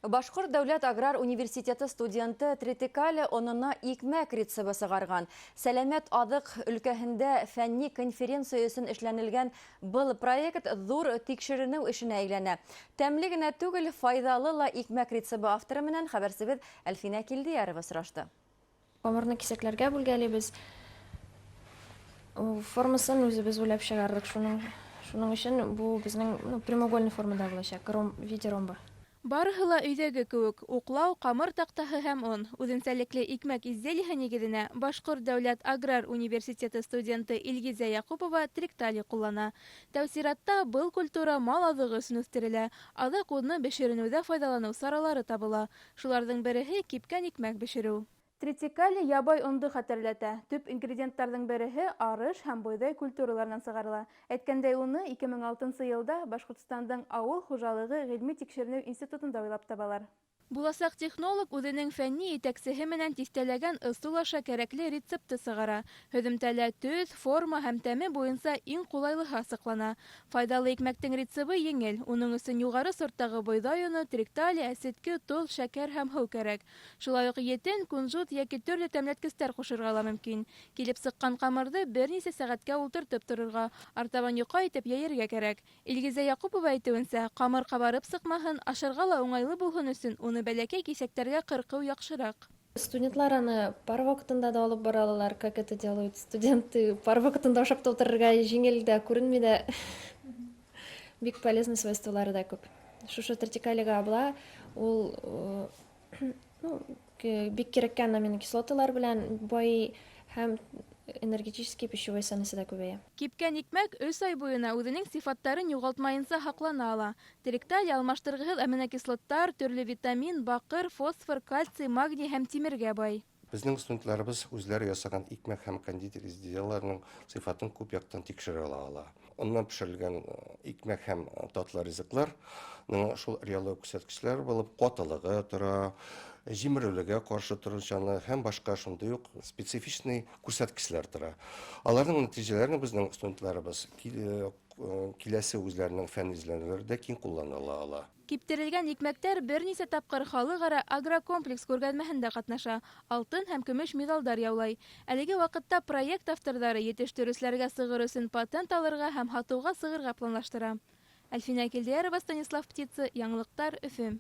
Башҡорт дәүләт аграр университеты студенты тритикале онона икмәк рецебы сығарған. Сәләмәт аҙыҡ өлкәһендә фәнни конференция өсөн эшләнелгән был проект ҙур тикшеренеү эшенә әйләнә. Тәмле генә түгел, файҙалы ла икмәк рецебы авторы менән хәбәрсебеҙ Әлфинә Килдейәрова осрашты. Ҡамырны кисәкләргә бүлгәлибеҙ. Формасын үҙебеҙ уйлап сығарҙыҡ. Шуның өсөн был беҙҙең, ну, прямоугольный формада буласаҡ, ром, в виде ромба. Барыһы ла өйҙәге кеүек: уҡлау, ҡамыр таҡтаһы һәм он. Үҙенсәлекле икмәк изделиеһы нигеҙенә Башҡорт дәүләт аграр университеты студенты Илгизә Яҡупова тритикале ҡуллана. Тәү сиратта был культура мал аҙығы өсөн үҫтерелә. Аҙаҡ уны бешеренеүҙә файҙаланыу саралары табыла. Шуларҙың береһе — кипкән икмәк бешереү. Тритикале ябай ондо хәтерләтә. Төп ингредиенттарҙың береһе арыш һәм бойҙай культураларынан сығарыла. Әйткәндәй, уны 2006 йылда Башҡортостандың ауыл хужалығы ғилми тикшеренеү институтында уйлап табалар. Буласаҡ технолог үҙенең фәнни етәксеһе менән тиҫтәләгән ысул аша кәрәкле рецептты сығара. Һөҙөмтәлә төҫ, форма һәм тәме буйынса иң ҡулайлыһы асыҡлана. Файҙалы икмәктең рецебы еңел. Уның өсөн юғары сорттағы бойҙай оно, тритикале, әсетке, тоҙ, шәкәр һәм һыу кәрәк. Шулай уҡ етен, кунжут йәки төрлө тәмләткестәр ҡушырға ла мөмкин. Килеп сыҡҡан ҡамырҙы бер нисә сәғәткә ултыртып торорға, артабан йоҡа итеп йәйергә кәрәк. Илгизә Яҡупова әйтеүенсә, ҡамыр ҡабарып сыҡмаһын, ашарға ла уңайлы булһын өсөн уны бәләкәй киҫәктәргә ҡырҡыу яҡшыраҡ. Студентлар аны пар ваҡытында да алып бара алалар, как это делают студенты. Пар ваҡытында ашап та ултырырға еңел дә, күренмәй ҙә. Бик полезный свойстволары да күп. Шушы тритикалиға була, ул ну, бик кәрәккән аминокислоталар белән бай һәм энергетический пищевой ценности да күбәйә. Кипкән икмәк 3 ай буйына үҙенең сифаттарын юғалтмайынса һаҡлана ала. Тритикале алмаштырғыһыҙ аминокислоттар, төрлө витамин, баҡыр, фосфор, кальций, магний һәм тимергә бай. Беҙҙең студентларыбыҙ үҙҙәре яһаған икмәк һәм кондитер изделияларының сифатын күп яҡтан тикшерә ала. Оннан бешерелгән икмәк һәм татлы ризыҡларның шул реаль күрһәткестәре булып ҡатылығы тора, емерелеүгә ҡаршы тороусанлығы һәм башҡа шундай уҡ специфичный күрһәткестәр тора. Аларның нәтижәләрен беҙҙең студентларыбыҙ киләсе үҙҙәренең фән эзләнеүҙәрендә киң ҡуллана ала. Киптерелгән икмәктәр бер нисә тапҡыр халыҡ-ара агрокомплекс күргәҙмәһендә ҡатнаша, алтын һәм көмөш миҙалдар яулай. Әлеге ваҡытта проект авторҙары етештереүселәргә сығыр өсөн патент алырға һәм һатыуға сығырға планлаштыра. Әлфинә Килдейәрова, Станислав Птица, Яңылыҡтар, Өфө.